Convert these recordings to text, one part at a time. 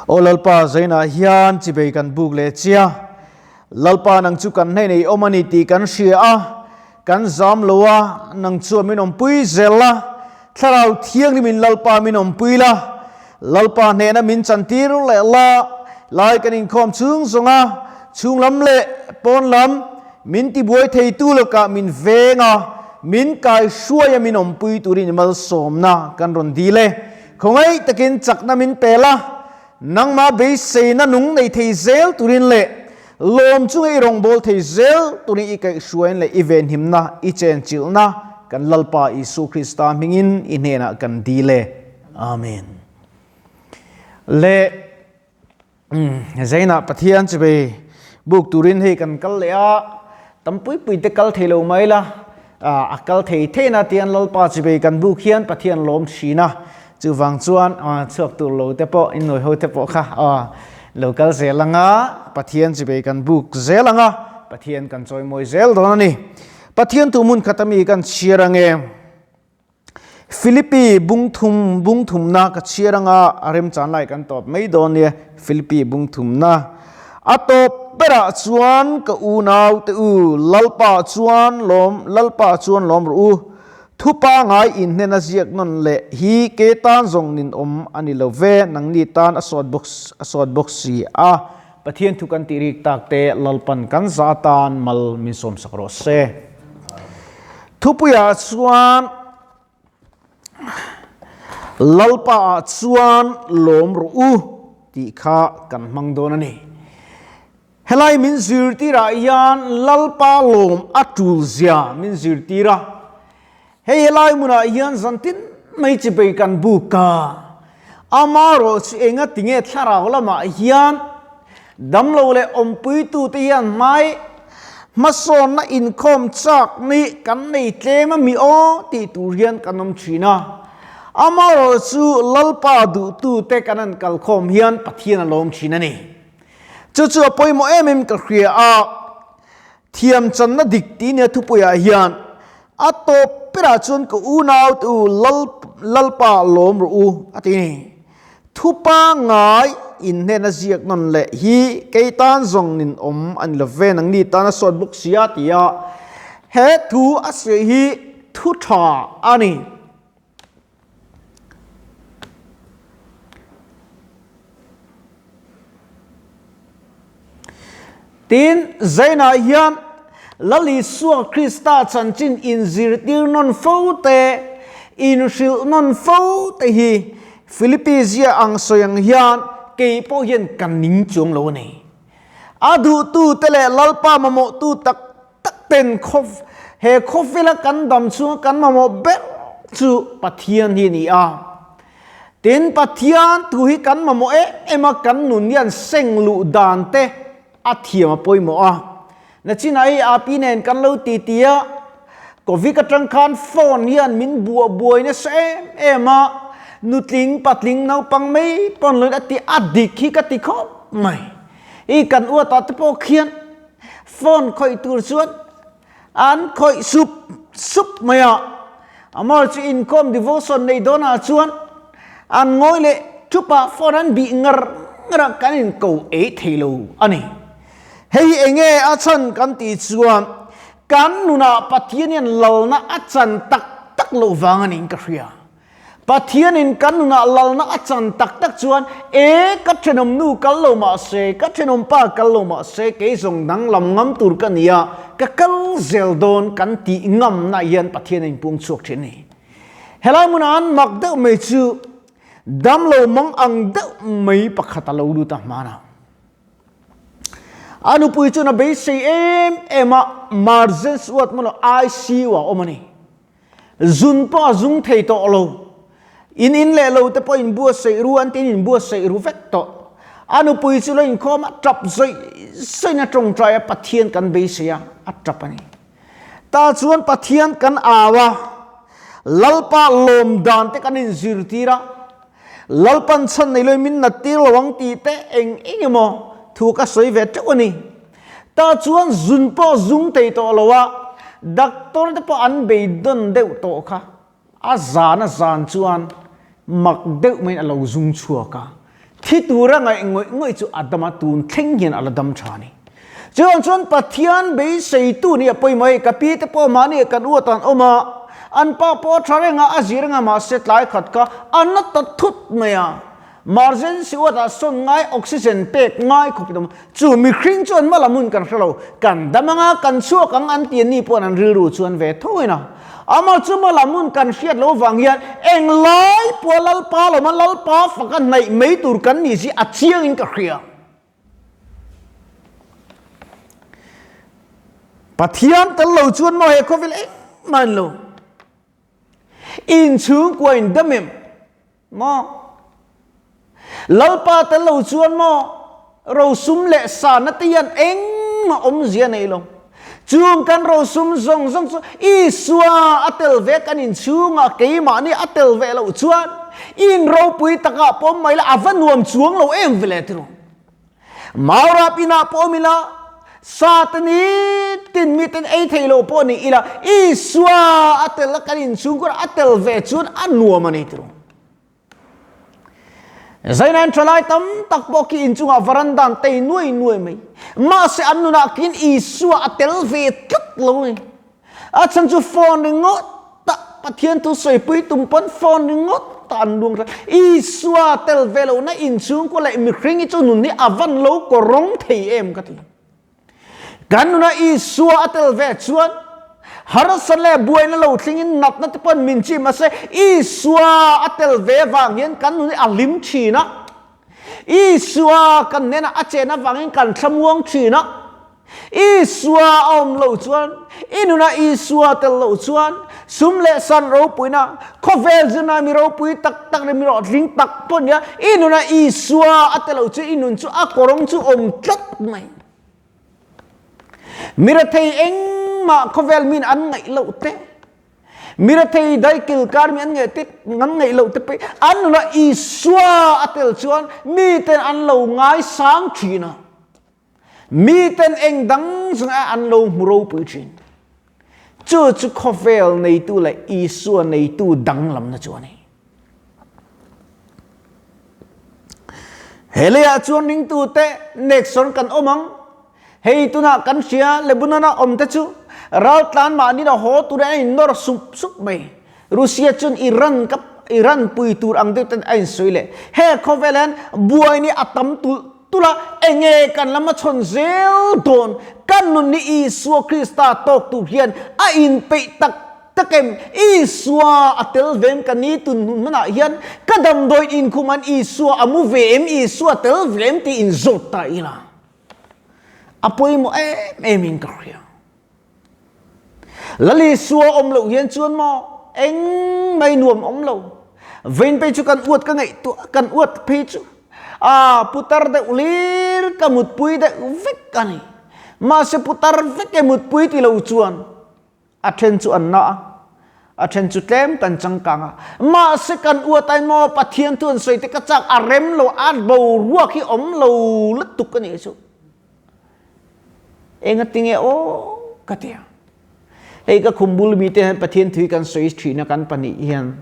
Aw Lalpa, zainah hian chibei kan buk leh chia. Lalpa nang chu kan hnenah i awm a ni tih kan hria a, kan zam lo a, nang chuan min awmpui zel la, Thlarau Thianghlimin Lalpa min awmpui la, Lalpa hnehna min chantir leh la, lai kan inkhawm chung zawnga chhunglam leh pawnlam min tibuai theitu lakah min veng a, min kaihruai a min awmpui turin i malsawmna kan rawn dil e. Khawngaih takin chakna min pe la, nangmah beiseina nung nei thei zel turin leh lawm chunga i rawngbâwl thei zel turin i kaihhruain leh i venhimna, i chenchilhna kan Lalpa Isu Krista hmingin i hnenah kan dil e. Amen. Le Zainah Pathian chu bei buk turin hei kan kal leh a, tam pui pui te kal thei lo mai la, a kal thei thei na tian Lalpa chu bei kan buk hian Pathian lawm thin a, chuvang chuan chhuak tur lo te pawh innuai ho te pawh kha lo kal zel ang a, Pathian chu bei kan buk zel ang a, Pathian kan chawimawi zel dawn a ni. Pathian tu hmun khat ami kan chhiar ang e. Philippi bungthum bungthumna ka chhiar anga a remchan lai kan tawp mai dawn nia Philippi bungthumna a tawp berah chuan ka unau te u Lalpa chuan lawm Lalpa chuan lawm rawh u thupa ngai inhnen a ziak nawn leh hi ke tan zawng nin awm a ni lo ve nangni tan a sawt bawk a sawt bawk si a Pathian thu kan tih rik tak te Lalpan kan za tan mal min sawmsak rawh se. Thupuiah chuan Lalpaah chuan lawm rawh u tih kha kan hmang dawn a ni. Helai min zirtirah hian Lalpa lawm a tul zia min zirtir a. Hei helai hmunah hian zantin mai chipei kan buk a. Amaherawhchu enga tinge thlarau lamah hian Damlo leh awmpuitute hian hmai hmasawnna inkhawm chak ni kan nei tlem a mi aw tih tur hian kan awm thin a. Amaherawhchu Lalpa duhtute kan han kalkhawm hian Pathian a lawm thin a ni. Chu chu a pawimawh em em ka hria a, thiam channa dik tih nia thupuiah hian a tawp berah chuan ka unaute u Lalpa lawm rawh u a ti a ni. Thu pangngai inhnen a ziak nawn leh hi kei tan zawng nin awm a ni lo ve, nangni tan a sawt bawk sia ti a he thu a sawi hi thu tha a ni. Tin, Zainah hian Lal Isua Krista chanchin inzirtir nawn fo te, inhrilh nawn fo te hi Philippi zia ang sawi ang hian kei pawh hian ka ning chuang lo a ni. A duhtu te leh Lalpa mamawhtu tak tak ten khaw he khawvela kan dam chhunga kan mamawh ber chu Pathian hi a ni a. Tin, Pathian thu hi kan mamawh em em a, kan nun hian seng luh dan te a thiam a pawimawh a. Nachinah hei Api nen kan lo ti ti a, Covid atang khan phone hian min buah buai nasa em em a, nutling patling naupang mai pawn lo in a ti a dik hi ka ti khawp mai. Hei kan uatah te pawh khian phone khawih tur chuan An khawih sup sup mai a, Amar chu inkhawm devotion nei dawnah chuan an ngawi leh thup a, phone an bih ngar ngar a, kan inko ei thei lo a ni. Hei hi enge a chhan kan tih chuan kan nunah Pathian hian lalna a chan tak tak loh vang a niin ka hria. Pathianin kan nunah lalna a chan tak tak chuan, E, ka thenawm nu kal lo mah se, ka thenawm pa kal lo mah se, kei zawng danglam ngam tur ka ni a, ka kal zel dawn kan tih ngamna hian Pathian a inpung chhuak thin a ni. Helai hmunah an mak deuh mai chu damlo mang ang deuh mai pakhat a lo lut a hmanah. A nupui chuan a beisei em em a, Margence Ward hmunah ICU ah a awm a ni. Zun pawh a zung thei tawh lo. In in leh lo te pawh in buatsaih ru an tiin in buatsaih ru vek tawh. A nupui chu lo inkhawm a tap zawih zawih in a tawngtai a, Pathian kan beisei a, a tap a ni. Tah chuan Pathian kan au a, Lalpa lawm dan te kan inzirtir a, Lalpan chhan nei lawin min nat tir lo ang tih te eng eng emaw thu ka sawi ve teuh a ni. Tah chuan zun pawh zung thei tawh lo a, doctor te pawh an beidawn deuh tawh kha. A zan a zan chuan mak deuh maiin a lo zung chhuak a. Thi tura ngaih ngawih ngawih chu a dam a, tun thleng hian a la dam tha a ni. Chuvang chuan Pathian beiseitu nih a pawimawh hei, ka pi te pawh mahni kan uat an awm a, an pa pawh a tha reng a, a zir reng a, mahse tlai khat kha a na ta thut mai a. Emergency ward ah sawn ngai oxygen pek ngai khawp in awm a, chu mihring chuan hma lam hun kan hre lo, kan dam ang a, kan chhuak ang an ti a ni pawh an rilru chuan ve tho in a. Amah chu hma lam hun kan hriat loh vang hian eng lai pawh Lalpa lawm a, Lalpa faka hnaih mai tur kan nih si a chiang in ka hria. Pathian tel lo chuan maw he khawvel engmah an lo. Inchhungkua in dam em maw? Lalpa tel lo chuan maw rosum leh sana te hian engmah awmzia nei lo. Chung kan rosum zawng zawng chu Isua a tel ve kan inchhungah keimahni a tel ve loh chuan in ropui takah pawm mai la a va nuam chuang lo em vele tiraw. Maurap inah pawh awm ila, sa te ni tin mi ten ei thei lo pawh ni ila, Isua a tel a kan inchhungkhur a tel ve chuan a nuam a ni tiraw. Zainain thalai tam tak pawh khi inchungah varanda an tei nuai nuai mai. Mahse an nunah khian Isua a tel ve tlat lo a ni. A chhan chu phone ringawt a Pathian thu sawipui tum pawn phone ringawt a an luang tlat. Isua tel ve lohna inchhungkua leh mihring hi chu nun hi a van lo kawrawng thei em ka ti. Kan nuna Isua a tel ve chuan harsa leh buaina lo thlengin natna te pawn min chim mahse Isua a tel ve vang hian kan nun hi a hlim thin a. Isua kan hnenah a chen avangin kan thlamuang thin a. Isua a awm loh chuan, i nunah Isua tel loh chuan, sum leh san ropuina, khawvel zirna mi ropui tak tak leh mi hlawhtling tak pawh nia, i nunah Isua a tel loh chuan i nun chu a kawrawng chu awm tlat mai. Mi rethei engmah khawvel min an ngaih loh te, mi rethei daikil kar mi an ngaih te, an ngaih loh te pawh an nunah Isua a tel chuan miten an lo ngaisang thin a. Miten eng dang zawng a an lo hmu ropui thin. Chu chu khawvel neitu leh Isua neitu danglamna chu a ni. He leiah chuan ringtute neksawn kan awm ang. Hei tunah kan hria Lebanon-a awmte chu raltlan mahni la haw turin an innawr sup sup mai. Russia chuan Iran ka Iran pui tur ang deuh ten a insawi leh. He khawvel hian buai ni a tam tulh tulh a, enge kan lam a chhawn zel dawn? Kan nun ni Isua Krista tawk tur hian a inpeih tak tak em? Isua a tel ve em ka ni tun hun hmanah hian ka damdawi inkhum an Isua a mu ve em? Isua a tel ve em tih inzawt ta ila a pawimawh em em in ka hria. Lal Isua awm loh hian chuan maw eng mai nuam awm lo. Vein phei chu kan uat ka ngaihtuah kan uat phei chu a putar deuh lir ka mutpui deuh vek a ni. Mahse putar vek e mutpui ti lo chuan a then chu an na a, a then chu tlem kan changkang a. Mahse kan uat ai maw Pathian thu an sawi te ka chak a rem lo a boruak hi awm lo lutuk a nih chu. Engatinge aw ka ti a. Hei ka khum bul mi te hian Pathian thui kan sawi thina kan pahnih hian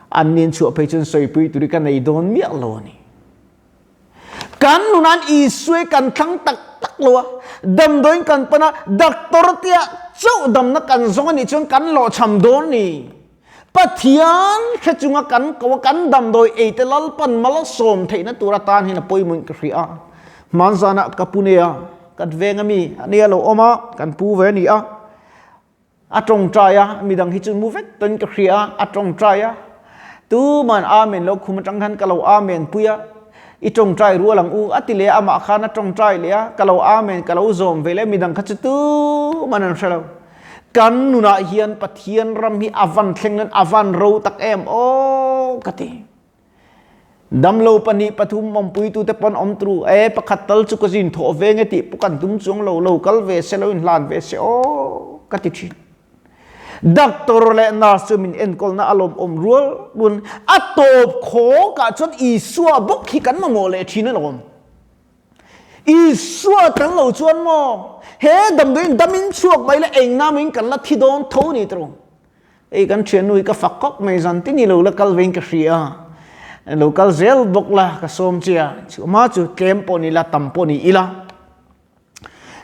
an nin chhuah phei chuan sawipui turi ka nei dawn miah lo a ni. Kan nunan Isua kan thlang tak tak lo a, damdawiin kan pan a, doctor tia chauh damna kan zawng a nih chuan kan lawhchham dawn ni. Pathian hre chunga kan ko a, kan damdawi ei te Lalpan mal a sawm theihna tur atan hian a pawimawh in ka hria a. Hmanzanah ka pu nei a, kan veng ami a nia lo awm a, kan pu ve a ni a, a tawngtai a, midang hi chu mu vek tawhin ka hria a, a tawngtai a, tuman Amen lo khum atang khan ka lo Amen pui a, i tawngtai rual ang u a ti leh a, amah khan a tawngtai leh a, ka lo Amen ka lo zawm ve leh a, midang kha chu tuman an hre lo. Kan nunah hian Pathian ram hi a van thleng nan a van ro tak em aw ka ti. Damlo pahnih pathum awmpuitute pawn awm tru e pakhat tal chu ka zin thawh ve nge tih pawh kan tum chuang lo lo kal ve se lo inhlan ve se aw ka ti thin. Doctor leh nurse chu min enkawlna a lawmawm rual rual a tawp khawkah chuan Isua bawk hi kan mamawh leh thin alawm. Isua tel lo chuan maw he damdawiin damin chhuak mai la eng namin kan la thi dawn tho ni tawh. Hei kan thiannu hi ka fak khawp mai zan ti ni lo la kal vein ka hria. Lo kal zel bawk la ka sawm che a, chu hma chu tlem pawh ni ila tam pawh ni ila.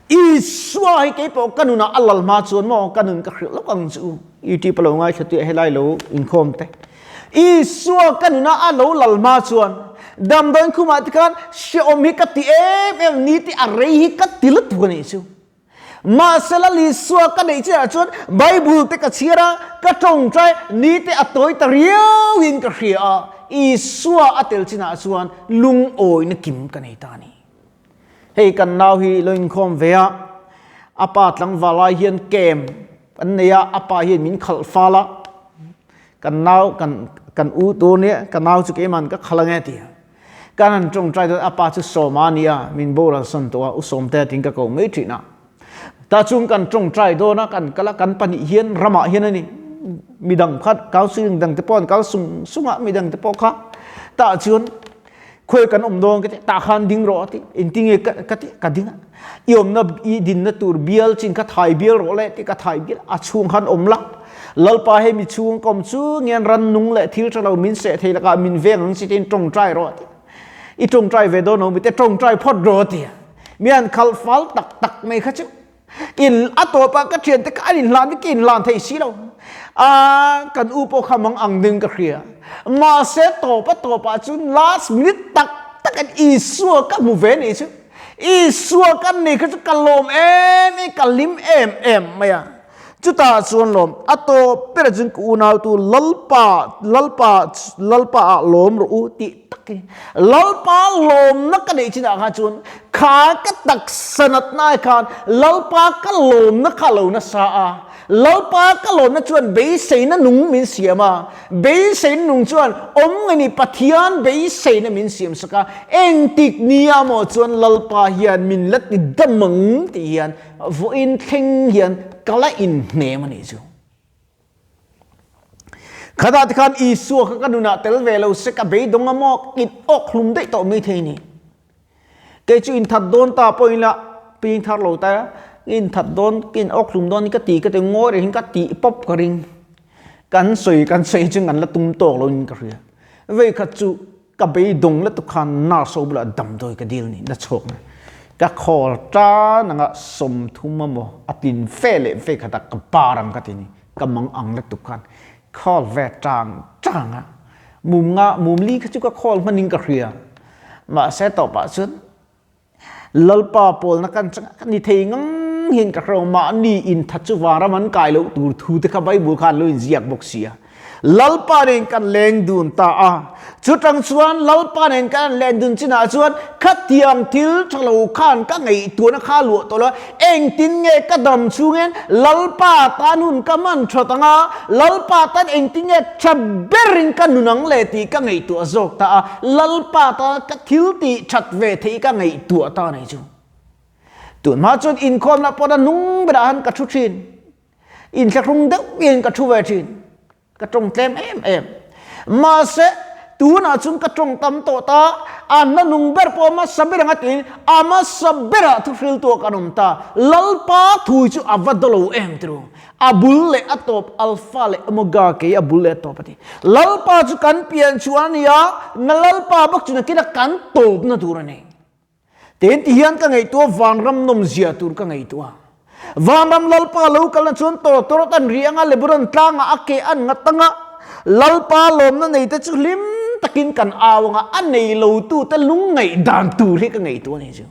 Isua hi keipawh ka nunah a lal hma chuan maw ka nun ka hrilh lawk ang chu YouTube a lo ngaithla tuiah helai lo inkhawm te. Isua ka nunah a lo lal hma chuan damdawiin khumah te khan hrehawm hi ka ti em em ni tih a rei hi ka ti lutuk a nih chu. Mahse Lal Isua ka neih chiah chuan Bible te ka chhiar a, ka tawngtai ni te a tawi ta riau in ka hria a, Isua a tel chinah chuan lungawina kim ka nei ta a ni. Hei kan nau hi lo inkhawm ve a, a pa tlangval lai hian camp an nei a, a pa hian min khalh fal a, kan nau kan kan u tur nia ka nau chu keiman ka khalh ange ti a. Kan han tawngtai dawn a pa chu Sawma a ni a, min boral sawn tawh a, U Sawmtea tiin ka ko mai thin a. Ta chung kan tawngtai dawn a, kan kal a, kan pahnih hian ramah hian a ni. Midang kha counselling dang te pawh an kal sung sung a, midang te pawh kha tah chuan khawi kan awm dawn ka ti, tah khan ding rawh a ti, engtinge ka ka ti, ka ding a, i awmna i dinna tur bial chin kha thai bial rawh le ti ka thai bial a chhung khan awm la. Lalpa hei mi chhung ka awm chu ngian rannung leh thil tha lo min seh thei lakah min veng ang chi tiin tawngtai rawh a ti. I tawngtai ve dawn lo mi te tawngtai phawt rawh a ti. Mi an khalh fal tak tak mai kha chu in a tawp ah ka thian te kha an inhlan vek ka inhlan thei si lo. A kan u pawh kha mang ang ding ka hria. Mahse tawp a tawp ah chuan last minute tak tak in Isua ka hmu ve nih chu. Isua kan nei kha chu ka lawm em em ka hlim em em mai a. Chutah chuan lawm a tawp ber chuan ka unautu Lalpa, Lalpa, Lalpa ah lawm rawh u tih tak hi Lalpa lawmna ka neih chinah khan chuan kha ka taksa natna ai khan Lalpa ka lawmna kha lo nasa a, Lalpa ka lawmna chuan beiseina nung min siam a, beiseina nung chuan awm nge ni Pathian beiseina min siam sak a, engtik nia maw chuan Lalpa hian min la ti dam ang tih hian Vawiin thleng hian ka la inhnem a nih chu. Khatah te khan Isua kha ka nunah tel ve lo se ka beidawng a maw in awk hlum daih tawh mai thei ni. Kei chu inthat dawn ta pawh ila ping thar lo ta inthat dawn ka in awk hlum dawn ka ti ka ti ngawi reng in ka tih pawp ka ring. Kan sawi kan sawi chu kan la tum tawk lo in ka hria. Vei khat chu Ka beidawng lutuk khan nurse ho bulah damdawi ka dil ni na chhuak mai. Ka khawl tan anga 30 emaw a tin fe leh ve khat a ka bar ang ka ti ni. Ka mang ang lutuk khan khawl ve tang tang a. Mum nga mum li kha chu ka khawl hman in ka hria. Mahse tawpah chuan Lalpa pawlna kan changa ka ni thei ngang hian ka hrelo mahni inthat chu vanram an kai loh tur thu te kha Bible khan lo inziak bawk si a. Lalpa nen kan leng dun ta a. Chutang chuan Lalpa nen kan len dun chinah chuan khatiang thil tha lo khan ka ngaihtuahna kha luah tawh lo a, engtin nge ka dam chungin Lalpa tan hun ka hman that ang a, Lalpa tan engtin nge tha berin ka nun ang le tih ka ngaihtuah zawk ta a, Lalpa tan ka thil tih that ve theih ka ngaihtuah ta nei chu. Tunhma chuan inkhawmna pawh a nung berah han ka thu thin. Inthlahrung deuh hian ka thu ve thin. Ka tawng tlem em em. Mahse, tunah chuan ka tawng tam tawh ta, a hna nung ber pawh a hmasa ber anga tiin a hmasa berah thuhriltu ah kan awm ta. Lalpa thui chu a va dawlo em tiro. A bul leh a tawp, Alpha leh Omega kei a bul leh a tawp a ti. Lalpa chu kan pian chhuah a ni a, na Lalpa bawk chu nakinah kan tawpna tur a ni. Tin ti hian ka ngaihtuah vanram nawmzia tur ka ngaihtuah. Vanram Lalpa lo kalna chuan tawtawrawt an ri anga Lebanon tlangah a ke an ngat anga Lalpa lawmna neite chu hlim takin kan au anga a nei lotute lungngaih dan tur hi ka ngaihtuah a ni chu.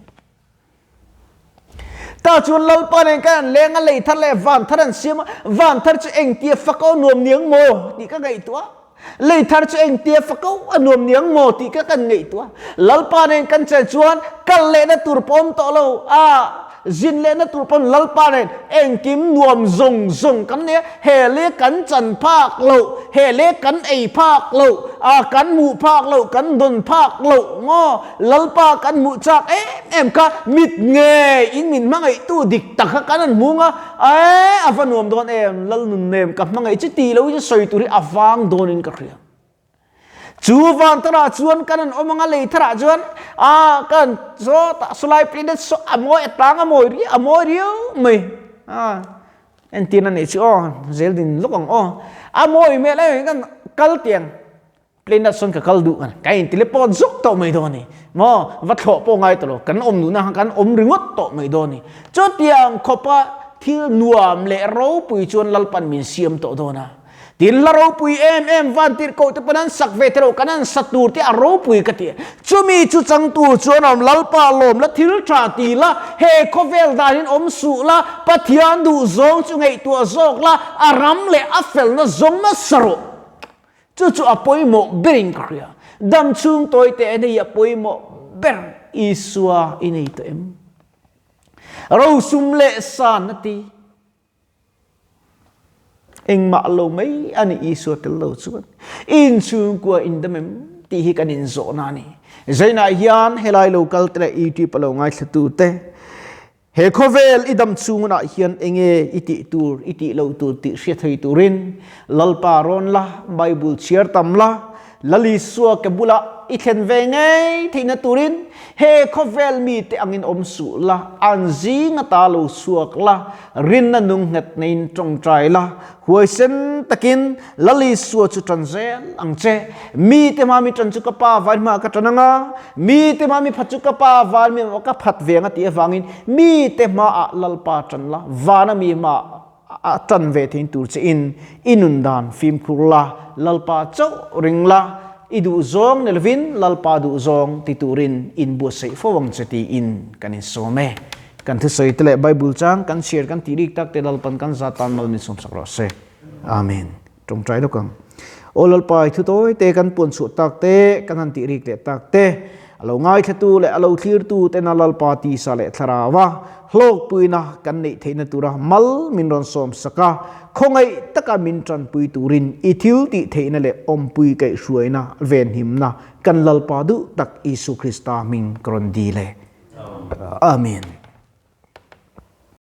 Ta chuan Lalpa nen kan an leng a, lei thar leh van thar an siam a, van thar chu engtia fak a nuam niang maw tih ka ngaihtuah. Lei thar chu engtia fak a nuam niang maw tih ka kan ngaihtuah. Lalpa nen kan chen chuan kal lehna tur pawh awm tawh lo a, zin lehna tur pawh Lalpa nen engkim nuam zawng zawng kan nei a, he leh kan chan phak loh, he leh kan ei phak loh, a kan hmuh phak loh, kan dawn phak loh maw Lalpa kan hmuh chak em em kha mit nge in min hmangaihtu dik tak kha kan han hmung a, e a va nuam dawn em, Lal nun nem ka hmangaih chu tih lo in sawi tur hi a vang dawn in ka hria. Chu van tharah chuan kan han awm anga lei tharah chuan a kan sawtah sawlai planet saw a mawi a tlang a mawi riau a mawi riau mai a entirna neih chu aw zel din lawk ang aw a mawi hmel em kan kal tiang. Plane ah chuan ka kal duh kan ka in teleport zuk tawh mai dawn ni maw va thlawh pawh ngai tawh lo kan awm duhna khan kan awm ringawt tawh mai dawn ni chutiang khawpa thil nuam leh ropui chuan Lalpan min siam tawh dawn a tin la ropui em em van tirh koh te pawn an sak ve theilo kan an sa tur te a ropui ka ti chumi chu chang tur chuan awm Lalpa lawm la thil tha ti la he khawvel danin awm suh la Pathian duh zawng chu ngaihtuah zawk la a ram leh a felna zawng nasa rawh. Chu chu a pawimawh berin ka hria. Dam chhung tawi teh nei a pawimawh ber Isua i nei tawh em? Rosum leh san a ti. Engmah lo mai a ni Isua tel lo chuan. Inchhungkua in dam em tih hi kan inzawhna a ni. Zainah hian helai lo kal te leh YouTube a lo ngaithlatu te He khawvel i dam chhungunah hian enge i tih tur, i tih loh tur tih hria thei turin Lalpa rawn la, Bible chhiar tam la, Lal Isua ke bulah i thlen ve ngei theihna turin he khawvel mite angin awm suh la, an zing ata lo chhuak la, rinna nung nghet neiin tawngtai la, Huaisen takin Lal Isua chu ṭan zel ang che. Mite hma mi ṭan chu ka pa vain hmaah ka ṭan ang a, mite hma mi phat chu ka pa vain mi hmaah ka phat ve ang a tih avangin mite hmaah Lalpa ṭan la, vana mi hmaah a ṭan ve thein tur che in i nun dan fimkhur la, Lalpa chauh ring la, i duh zawng ni lovin Lalpa duh zawng ti turin inbuatsaih fo ang che tiin kan insawm e. Kan thusawi te leh Bible chang kan chhiar kan tih rik tak te Lalpan kan za tan mal min sawmsak rawh se. Amen. Tawngtai lawk ang. Aw Lalpa i thu tawi te kan puan chhuah tak te kan han tih rik leh tak te a lo ngaithlatu leh a lo thlirtu tena Lalpa tisa leh thlarau a hlawkpuina kan neih theihna tura mal min rawn sawmsak a khawngaih taka min tanpui turin i thil tih theihna leh awmpui kaihhruaina venhimna kan Lalpa duh tak Isu Krista hming ka rawn dil e. Amen.